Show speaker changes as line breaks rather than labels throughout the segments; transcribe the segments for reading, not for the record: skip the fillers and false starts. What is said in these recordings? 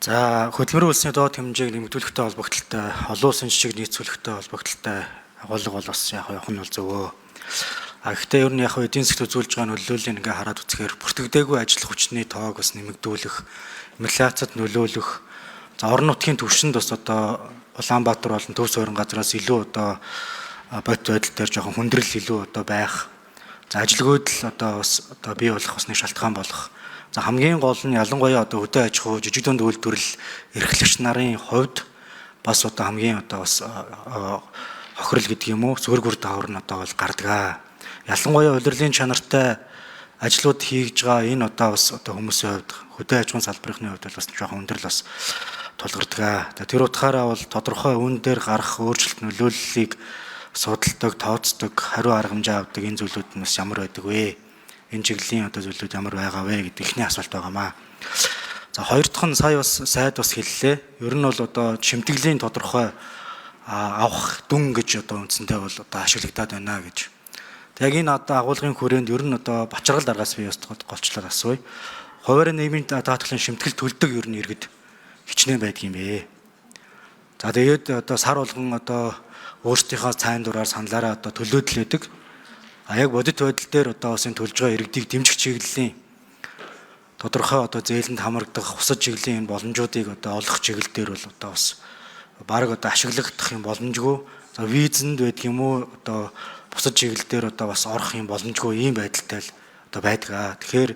За, хөдөлмөрийн хөлсний доод хэмжээг нэмэгдүүлэхтэй холбогдлолтой, олон улсын жишиг нийцүүлэхтэй холбогдлолтой агуулга бол бас яг явах нь бол зөвөө. А гэхдээ ер нь яг эдийн засгт үзүүлж байгаа нөлөөллийг ингээ хараад үзэхээр бүртгэдэггүй ажил хүчний тоог бас нэмэгдүүлэх, инфляцид нөлөөлөх, за орон нутгийн түвшинд бас одоо Улаанбаатар болон төв суурин газраас илүү одоо бодит байдал дээр жоохон хүндрэл илүү одоо байх. За, ажилгүйдэл одоо бас одоо бий болох бас нэг шалтгаан болох. За, хамгийн гол нь ялангуяа одоо хөдөө аж ахуй, жижиг дунд үйлдвэрлэл эрхлэгч нарын хувьд бас одоо хамгийн одоо бас хохирол гэдэг юм уу, сөрөг үр дагавар нь одоо бол гардаг. Ялангуяа улирлын чанартай ажлууд хийж байгаа энэ одоо бас одоо хүмүүсийн хувьд, хөдөө аж ахуйн салбарын хувьд бол бас жоохон өндөрлөл бас тулгардаг. Тэр утгаараа бол тодорхой үн дээр гарах өөрчлөлт нөлөөллийг судалдаг, тооцдог, хариу арга хэмжээ авдаг энэ зүйлүүд нь бас ямар байдаг вэ? Энэ чиглэлийн одоо зүйлүүд ямар байгаа вэ гэдэг эхний асуулт байгаамаа. За, хоёр дахь нь сая бас сайд бас хэллээ. Ер нь бол одоо шимтгэлийн тодорхой авах дүн гэж одоо үндсэндээ бол одоо ашиглагдаад байна гэж. Яг энэ одоо агуулгын хүрээнд ер нь одоо Бачаргал даргаас би бас голчлоод асууя. Хуваарь нийгмийн даатгалын шимтгэл төлдөг ер нь иргэд хичнээн байдаг юм бэ? За, тэгээд одоо сар болгон одоо өөрсдийнхөө цайн дураар саналаараа одоо төлөөд л байдаг. А яг бодит байдал дээр одоо бас энэ төлж байгаа иргэдийг дэмжих чиглэлийн тодорхой одоо зээлэнд хамрагдах бусад чиглэлийн энэ боломжуудыг одоо олох чиглэл дээр бол одоо бас бараг одоо ашиглагдах юм боломжгүй. За, визэнд байдаг юм уу, одоо бусад чиглэл дээр одоо бас орох юм боломжгүй ийм байдалтай л одоо байдаг. Тэгэхээр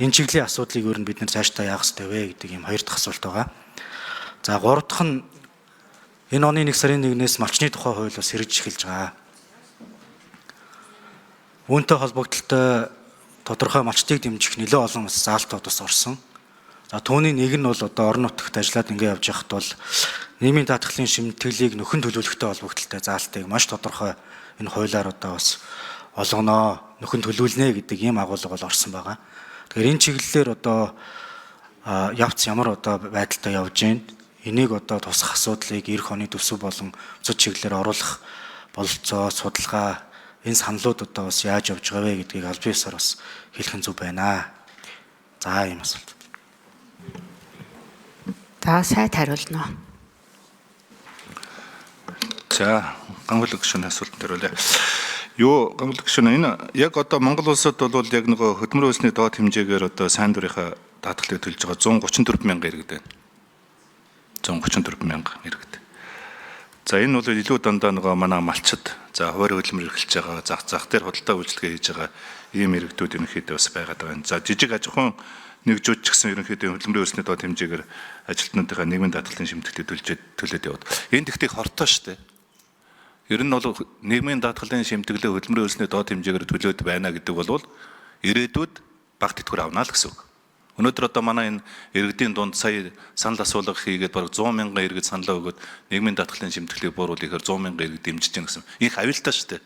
энэ чиглэлийн асуудлыг ер нь бид нар цаашдаа яах ёстой вэ гэдэг ийм хоёр дахь асуулт байгаа. За, гурав дахь нь энэ оны 1 сарын 1-ээс малчны тухай хууль бас хэрэгжиж эхэлж байгаа. Үүнтэй холбогдлолтой тодорхой малчдыг дэмжих нэлээд олон бас заалтууд бас орсон. За, түүний нэг нь бол одоо орон нутагт ажиллаад ингэ явж байхад бол нийгмийн даатгалын шимтгэлийг нөхөн төлөвлөхтэй холбогдлолтой заалтыг маш тодорхой энэ хуулиар одоо бас олгоноо, нөхөн төлөвлөнө гэдэг ийм агуулга бол орсон байгаа. Тэгэхээр энэ чиглэлээр одоо явц ямар одоо байдалтай явж байна? Энийг одоо тусах асуудлыг ирэх оны төсөв болон бусад чиглэлээр оруулах бололцоо, судалгаа, энэ саналууд одоо бас яаж явж байгаа вэ гэдгийг аль биесээр бас хэлэх нь зөв байна. За, ийм асуулт.
За, сайд хариулна уу?
За, Ганхүлэг гишүүний асуултанд хариулъя. Юу, Ганхүлэг гишүүн, энэ яг одоо Монгол улсад бол яг нөгөө хөдөлмөрийн хөлсний доод хэмжээгээр одоо сайн дурынхаа даатгалыг төлж байгаа 134 мянган иргэд байна. 134 мянга иргэд. За, энэ бол илүү дандаа нөгөө манай малчид, за хуваарь хөдөлмөр эрхэлж байгаа, зах зах дээр худалдаа үйлчилгээ хийж байгаа ийм иргэдүүд ерөнхийдөө бас байгаад байгаа. За, жижиг аж ахуйн нэгжүүд ч гэсэн ерөнхийдөө хөдөлмөрийн хөлсний доод хэмжээгээр ажилтнуудынхаа нийгмийн даатгалын шимтгэлийг төлж төлөөд яваад. Энэ тэгтээ хортой шүү дээ. Ер нь бол нийгмийн даатгалын шимтгэлээ хөдөлмөрийн хөлсний доод хэмжээгээр төлөөд байна гэдэг бол ирээдүйд бага тэтгэвэр авна л гэсэн үг. Өнөөдөр одоо манай энэ иргэдийн дунд сая санал асуулга хийгээд бараг 100 мянган иргэд саналаа өгөөд нийгмийн даатгалын шимтгэлийг бууруулахаар 100 мянган иргэд дэмжиж байна гэсэн. Инх аюултай шүү дээ.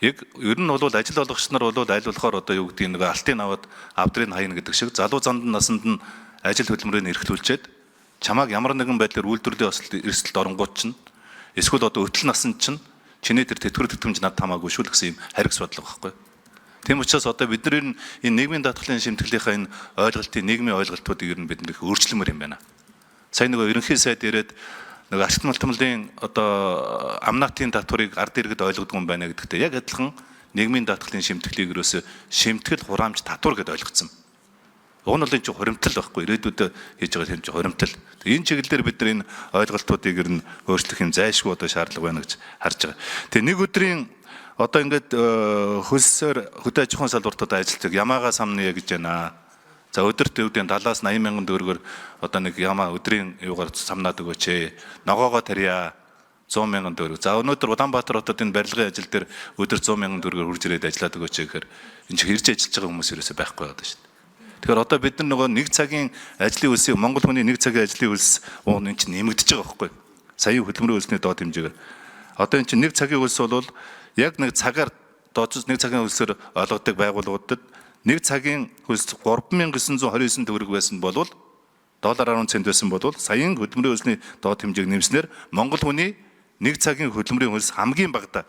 Яг ер нь бол ажил олгогч нар бол аль болохоор одоо юу гэдгийг нэг алтын аваад авдрыг хайна гэдэг шиг залуу занд насанд нь ажил хөдөлмөрийг эрхлүүлчихэд чамааг ямар нэгэн байдлаар үйлдвэрлэлийн эрсдэлд оронгууд чинь эсвэл одоо өтөл насанд чинь чиний тэр тэтгэвэр тэтгэмж над хамаагүй шүү л гэсэн юм хариг судлага байхгүй. Тийм учраас одоо бид нар энэ нийгмийн даатгалын шимтгэлийнхаа энэ ойлголтын нийгмийн ойлголтуудыг ер нь бид нэр өөрчлөмөр юм байна. Сая нөгөө ерөнхий сайд яриад нөгөө ашигт малтмалын одоо амнатын татварыг ард иргэд ойлгодог юм байна гэдэгтэй яг адилхан нийгмийн даатгалын шимтгэлийг ерөөсө шимтгэл хураамж татвар гэдээ ойлгоцсон. Уг нь бол энэ чинь хуримтлал байхгүй, ирээдүйдээ хийж байгаа юм чинь хуримтлал. Энэ чиглэлээр бид нар энэ ойлголтуудыг ер нь өөрчлөх юм зайлшгүй одоо шаардлага байна гэж харж байгаа. Тэгээ нэг өдрийн одоо ингээд хөлсөөр хөдөө аж ахуйн салбарт одоо ажилтдаг ямаага самны гэж байна. За, өдөрт өвдийн 70-аас 80 мянган төгрөгөөр одоо нэг ямаа өдрийн юугаар самнаад өгөөч ээ. Ногоогоо тарья 100 мянган төгрөг. За, өнөөдөр Улаанбаатар хотод энэ барилгын ажил дээр өдөр 100 мянган төгрөгөөр хурж ирээд ажиллаад өгөөч ээ гэхээр энэ чинь хэрж ажиллаж байгаа хүмүүс ерөөсөй байхгүй байгаа шүү дээ. Тэгэхээр одоо бид нар нөгөө нэг цагийн ажлын хөлсийг Монгол хүний нэг цагийн ажлын хөлс уун энэ чинь нэмэгдэж байгаа байхгүй. Саяын хөдөлмөрийн хөлсний доод хэмжээгээр. Одоо энэ чинь нэг цагийн хөлс бол яг нэг цагаар дооцож нэг цагийн хөлсөөр олгодог байгууллагуудад нэг цагийн хөлс 3929 төгрөг байсан бол доллар 10 цент байсан бол саяын хөдөлмөрийн хөлсний доод хэмжээг нэмснээр Монгол хүний нэг цагийн хөдөлмөрийн хөлс хамгийн багадаа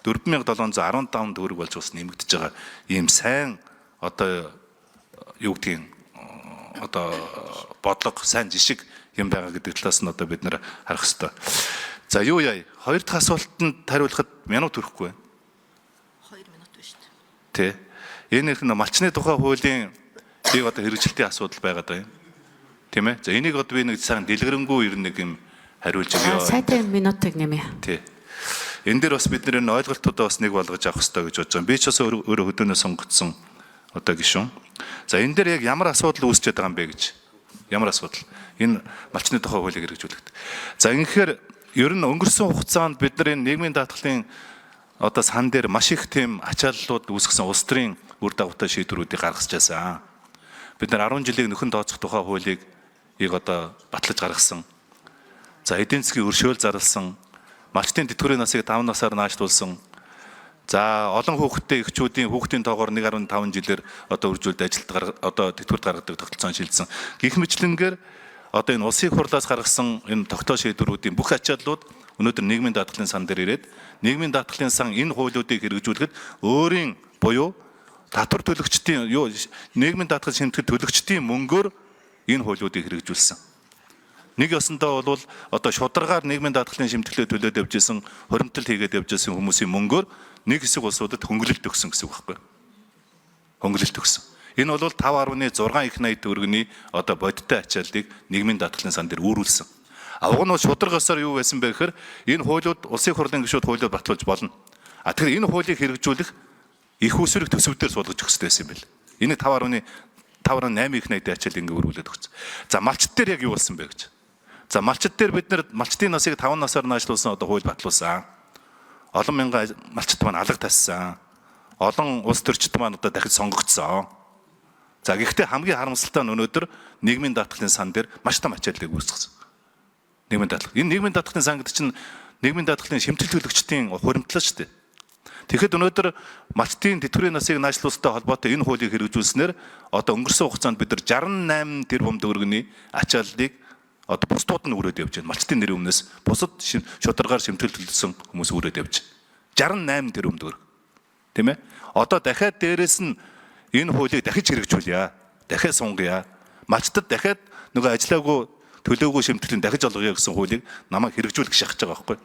4715 төгрөг болж бас нэмэгдэж байгаа ийм сайн одоо юу гэдгийг одоо бодлого, сайн жишг юм байгаа гэдэг талаас нь одоо бид нэр харах хэрэгтэй. За юу яа? Хоёр дахь асуултанд хариулахад минут хүрэхгүй байна.
2 минут байна шүү дээ.
Тэ. Энэ их малчны тухай хуулийн бийг одоо хэрэгжилтийн асуудал байгаад байна. Тийм ээ. За энийг одоо би нэг сайн дэлгэрэнгүй ер нь нэг юм хариулж өгье.
Сайтай минутыг нэмье.
Тий. Энэ дээр бас бид нэр энэ ойлголтуудаа бас нэг болгож авах хэрэгтэй гэж бодож байгаа. Би ч бас өөрөө хөдөөнөө сонгогдсон одоо гишүүн. За энэ дээр яг ямар асуудал үүсчихэд байгаа юм бэ гэж. Ямар асуудал? Энэ малчны тухай хуулийг хэрэгжүүлэхэд. За ингэхээр ер нь өнгөрсөн хугацаанд бид нар энэ нийгмийн даатгалын одоо сан дээр маш их тийм ачааллууд үүсгэсэн улс төрийн үр дагавтай шийдвэрүүдийг гаргаж байсан. Бид нар 10 жилийг нөхөн тооцох тухай хуулийг ийг одоо батлаж гаргасан. За эдийн засгийн өршөөл зарласан, малчтын тэтгэврийн насыг 5 насаар наашлуулсан. За олон хүүхэдтэй эхчүүдийн хүүхдийн тоогоор 1.5 жилээр одоо үржүүлд ажилд одоо тэтгэврт гаргадаг тогтолцоон шилжсэн. Гэх мэтлэнгээр одоо энэ улсын хурлаас гаргасан энэ тогтоол шийдвэрүүдийн бүх ачааллууд өнөөдөр нийгмийн даатгалын сан дээр ирээд нийгмийн даатгалын сан энэ хуулиудыг хэрэгжүүлэхэд өөрийн буюу татвар төлөгчдийн юу нийгмийн даатгал шимтгэл төлөгчдийн мөнгөөр энэ хуулиудыг хэрэгжүүлсэн. Нэг ёсондоо бол одоо шударгаар нийгмийн даатгалын шимтгэлээ төлөөд явж исэн, хуримтлал хийгээд явж исэн хүмүүсийн мөнгөөр нэг хэсэг улсуудад хөнгөлөлт өгсөн гэсэн үг байхгүй. Хөнгөлөлт өгсөн. Энэ бол 5.6 их 80 төгрөгийн одоо бодиттой ачааллыг нийгмийн даатгалын сан дээр үүрүүлсэн. А уг нь бол шударга ёсоор юу байсан бэ гэхээр энэ хуулиуд улсын хурлын гишүүд хуулиуд батлуулж болно. А тэгэхээр энэ хуулийг хэрэгжүүлэх их усүрэг төсөв дээр суулгаж өгөх хэрэгтэй байсан юм бэл. Энэ 5.5.8 их 80 ачаал ингээ өргүүлээд өгсөн. За малчт дээр яг юу болсон бэ гэж. За малчт дээр бид нар малчтын насыг 5 насаар наашлуулсан одоо хууль батлуулсан. Олон мянган малчт маань алга тассан. Олон улс төрчд маань одоо дахиж сонгогдсон. За гэхдээ хамгийн харамсалтай нь өнөөдөр нийгмийн даатгалын сан дээр маш том ачааллыг үүсгэсэн. Нийгмийн даатгал. Энэ нийгмийн даатгалын сан гэдэг чинь нийгмийн даатгалын шимтгэл төлөгчдийн хуримтлал шүү дээ. Тэгэхэд өнөөдөр малчтын тэтгэврийн насыг наашлуулсантай холбоотой энэ хуулийг хэрэгжүүлснээр одоо өнгөрсөн хугацаанд бид нар 68 тэрбум төгрөгийн ачааллыг одоо бусдууд нь өрөөд явж байна. Малчтын нэрийн өмнөөс бусад шударгаар шимтгэл төлсөн хүмүүс өрөөд явж байна. 68 тэрбум төгрөг. Тийм ээ? Одоо дахиад дээрэс нь энэ хуулийг дахиж хэрэгжүүлье. Дахиад сунгая. Малчтад дахиад нөгөө ажиллаагүй төлөөгүй шимтгэлийг дахиж олгоё гэсэн хуулийг намайг хэрэгжүүлэх шахаж байгаа байхгүй.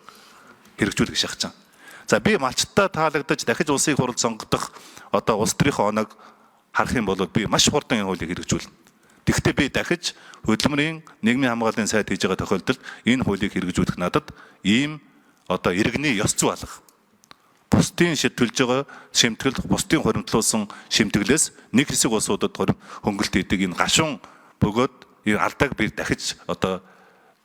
Хэрэгжүүлэх шахаж байгаа. За би малчтаа таалагдаж дахиж улсын хурал сонгогдох одоо улс төрийнхөө оног харах юм бол би маш хурдан энэ хуулийг хэрэгжүүлнэ. Тэгэхдээ би дахиж хөдөлмөрийн нийгмийн хамгааллын сайд хийж байгаа тохиолдолд энэ хуулийг хэрэгжүүлэх надад ийм одоо иргэний ёс зүй алга. Бусдын төлж байгаа шимтгэл, бусдын хуримтлуулсан шимтгэлээс нэг хэсэг улсуудад хөнгөлт хийдэг энэ гашуун бөгөөд энэ алдааг би дахиж одоо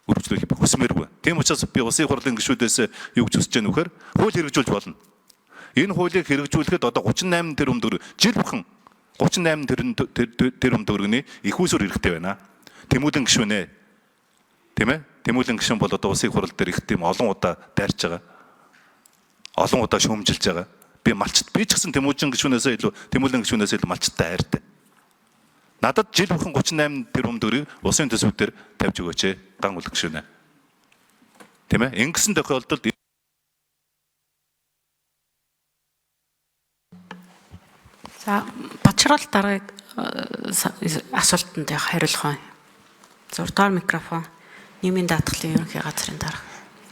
үргэлжлүүлэх хүсмээргүй. Тийм учраас би улсын хурлын гишүүдээс юу гэж хүсэж байна вэхээр хууль хэрэгжүүлж болно. Энэ хуулийг хэрэгжүүлэхэд одоо 38 тэрбум төгрөг жил бүхэн 38 тэрбум төгрөгийн их усүр хэрэгтэй байна. Тэмүүлэн гишүүнээ. Тийм ээ? Тэмүүлэн гишүүн бол одоо улсын хурал дээр их тийм олон удаа дайрч байгаа. Олон удаа шүүмжилж байгаа. Би малчт би ч гэсэн тэмүүлэн гишүүнээсээ илүү тэмүүлэн гишүүнээсээ илүү малчттай хайртай. Надад жил бүхэн 38 тэрбум төгрөгийг улсын төсөв дээр тавьж өгөөч ээ. Ган үлэг гишүүнээ. Тийм ээ? Ингэсэн тохиолдолд
За Батшрал даргаыг асуултанд хариулах байна. 6 дугаар микрофон. Нийгмийн даатгалын ерөнхий газрын дарга.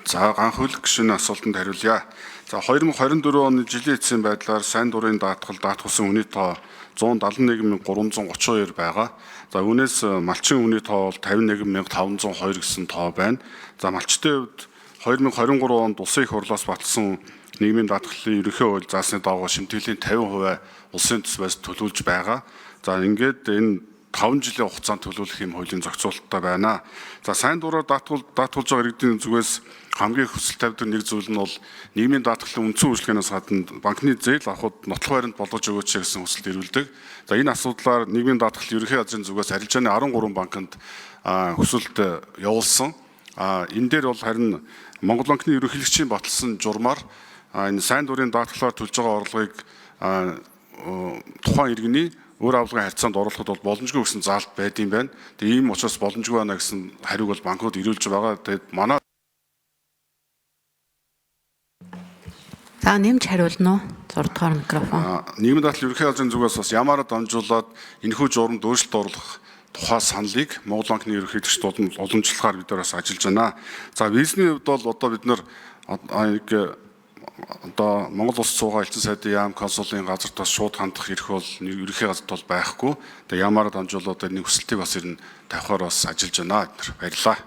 За ганхуйлг гишүүний асуултанд хариулъя. За 2024 оны жилийн эцсийн байдлаар сайн дурын даатгал даатгуулсан хүний тоо 171,332 байгаа. За үүнээс малчин хүний тоо бол 51,502 гэсэн тоо байна. За малчтын хувьд 2023 онд улсын их хурлаас баталсан нийгмийн даатгалын ерөнхий хууль заасны дагуу шимтгэлийн 50% улсын төсвөөс төлөвлөж байгаа. За ингээд энэ 5 жилийн хугацаанд төлөвлөх юм хуулийн зохицуулттай байна. За сайн дураар даатгуулж байгаа иргэдийн зүгээс хамгийн хүсэл тавьдаг нэг зүйл нь бол нийгмийн даатгалын үндсэн үйлчилгээнээс гадна банкны зээл авахд нотлох баримт болгож өгөөч гэсэн хүсэлт ирүүлдэг. За энэ асуудлаар нийгмийн даатгал ерөнхий газрын зүгээс арилжааны 13 банкнд хүсэлт явуулсан. Энэ дээр бол харин Монгол банкны ерөнхийлөгчийн баталсан журмаар энэ сайн дурын даатгалаар төлж байгаа орлогыг тухайн иргэний өөр авлагын харьцаанд оруулахад бол боломжгүй гэсэн заалт байд юм байна. Тэгээ ийм учраас боломжгүй байна гэсэн хариуг бол банкуд ирүүлж байгаа. Тэгээд манай
За нэмж хариулна уу? 6 дугаар микрофон.
Нийгмийн даатгал ерөнхий газрын зүгээс бас ямаараа дамжуулаад энэхүү журамд өөрчлөлт оруулах тухай саналыг Монгол банкны ерөнхийлөгчд уламжлахаар бид нар бас ажиллаж байна. За визний хувьд бол одоо бид нар одоо Монгол улс суугаа элчин сайдын яам консулын газарт бас шууд хандах эрх бол ерөнхий газарт бол байхгүй. Тэгээ яамаараа дамжуулаад энэ хүсэлтийг бас ер нь тавихаар бас ажиллаж байна бид нар. Баярлалаа.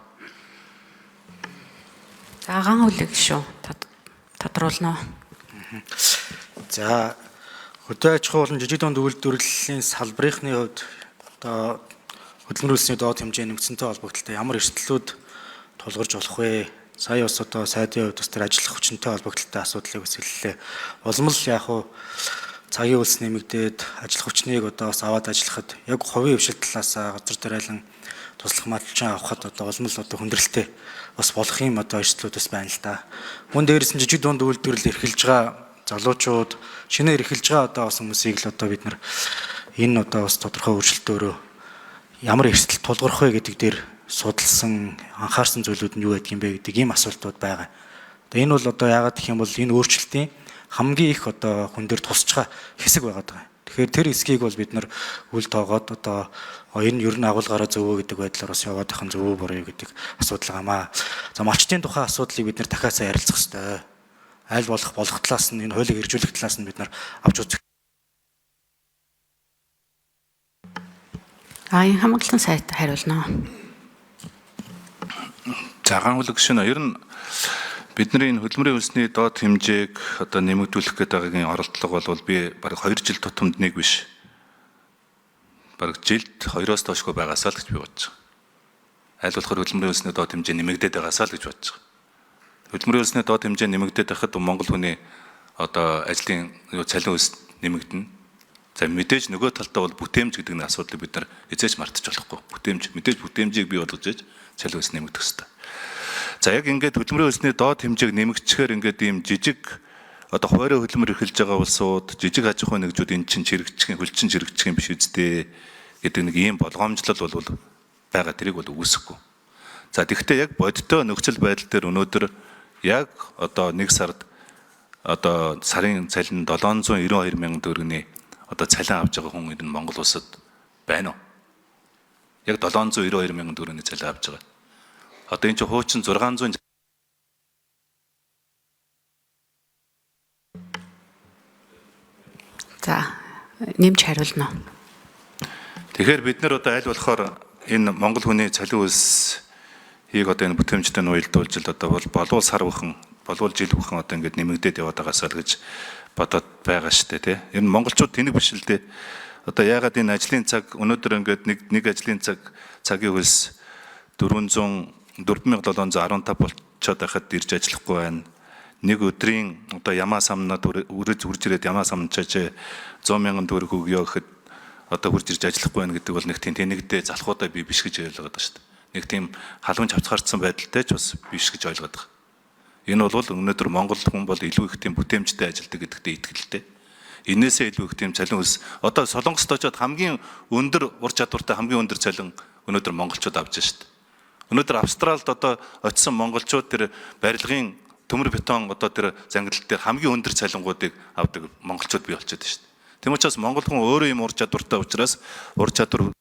За ган хүлэг шүү. Тодруулна уу?
За хөдөө аж ахуй болон жижиг дунд үйлдвэрлэлийн салбарынхны хувьд одоо хөдөлмөр хөлсний доод хэмжээ нэмэгдсэнтэй холбогдлолтой ямар эрсдлүүд тулгарч болох вэ? Сая бас одоо сайдын хувьд бас тэр ажиллах хүчинтэй холбогдлолтой асуудлыг бас хэллээ. Улам л яг хуу цагийн хөлс нэмэгдээд ажиллах хүчнийг одоо бас аваад ажиллахад яг хувийн хвшил талаас газар дээрэлэн туслах малчин авахад одоо улам л одоо хүндрэлтэй бас болох юм одоо эрсдлүүд бас байна л да. Мөн дээрээс нь жижиг дунд үйлдвэрлэл эрхэлж байгаа залуучууд шинээр эрхэлж байгаа одоо бас хүмүүсийг л одоо бид нар энэ одоо бас тодорхой өөрчлөлтөөрөө ямар эрсдэл тулгарх вэ гэдэг дээр судалсан, анхаарсан зүйлүүд нь юу байдаг юм бэ гэдэг ийм асуултууд байгаа. Одоо энэ бол одоо яагаад гэх юм бол энэ өөрчлөлтийн хамгийн их одоо хүн дээр тусч байгаа хэсэг байгаад байгаа. Тэгэхээр тэр хэсгийг бол бид нар үл тоогоод одоо энэ ер нь агуулгаараа зөв үү гэдэг байдлаар бас яваад байх нь зөв үү буруу юу гэдэг асуудал гамаа. За малчдын тухай асуудлыг бид нар дахиад сайн ярилцах ёстой. Аль болох болох талаас нь энэ хуулийг хэрэгжүүлэх талаас нь бид нар авч үзэх.
А энэ хамгаалсан сайт хариулна.
За ган хүлэг гишүүн ер нь бидний энэ хөдөлмөрийн хөлсний доод хэмжээг одоо нэмэгдүүлэх гэдэг байгаагийн оролдлого бол би бараг 2 жил тутамд нэг биш. Бараг жилд 2-оос доошгүй байгаасаа л гэж би бодож байгаа. Аль болохоор хөдөлмөрийн хөлсний доод хэмжээ нэмэгдээд байгаасаа л гэж бодож байгаа. Хөдөлмөрийн хөлсний доод хэмжээ нэмэгдээд байхад Монгол хүний одоо ажлын цалин хөлс нэмэгдэнэ. За мэдээж нөгөө талдаа бол бүтээмж гэдэг нэг асуудлыг бид нар эзэж мартаж болохгүй. Бүтээмж мэдээж бүтээмжийг бий болгож иж цалин хөлс нэмэгдэх ёстой. За яг ингээд хөдөлмөрийн хөлсний доод хэмжээг нэмэгдэхээр ингээд ийм жижиг одоо хуваарь хөдөлмөр эрхэлж байгаа улсууд жижиг аж ахуйн нэгжүүд эн чинь чирэгчих хөлчин чирэгчих юм биш үсттэй гэдэг нэг ийм болгоомжлол бол байгаа, тэрийг бол үүсэхгүй. За тэгвэл яг бодиттой нөхцөл байдал дээр өнөөдөр яг одоо нэг сард одоо сарын цалин 792 мянган төгрөгийн одоо цалин авч байгаа хүн энэ Монгол улсад байна уу? Яг 792 мянган төгрөгийн цалин авч байгаа. Одоо энэ чинь хуучин 600
За нэмж хариулна.
Тэгэхээр бид нар одоо аль болохоор энэ Монгол хүний цалин хөлсийг одоо энэ бүтээмжтэй нь уялдуулж л одоо болвол сар бүхэн, болвол жил бүхэн одоо ингээд нэмэгдээд яваад байгаасаа л гэж бодоод байгаа шүү дээ, тий. Ер нь монголчууд тэнэг биш л дээ. Одоо яагаад энэ ажлын цаг өнөөдөр ингээд нэг ажлын цаг цагийн хөлс 4715 болчоод байхад ирж ажиллахгүй байна. Нэг өдрийн одоо ямаа самнад үрэж үрж ирээд ямаа самчаач 100 мянган төгрөг өгөө гэхэд одоо хурж ирж ажиллахгүй байна гэдэг бол нэг тийм тэнэгдээ залхуудаа би биш гэж ойлгоод байгаа шүү дээ. Нэг тийм халуун чавцгаарцсан байдалтай ч бас биш гэж ойлгоод байгаа. Энэ бол өнөөдөр Монгол хүн бол илүү их тийм бүтээмжтэй ажилладаг гэдэгтээ итгэлтэй. Энээсээ илүү их тийм цалин хөлс одоо Солонгост очиод хамгийн өндөр ур чадвартай хамгийн өндөр цалин өнөөдөр монголчууд авч байна шүү дээ. Өнөөдөр Австралид одоо очисон монголчууд тэр барилгын төмөр бетон одоо тэр зангидал дээр хамгийн өндөр цалингуудыг авдаг монголчууд бий болчиход байна шүү дээ. Тэм учраас монгол хүн өөрөө юм ур чадвартай учраас ур чадвар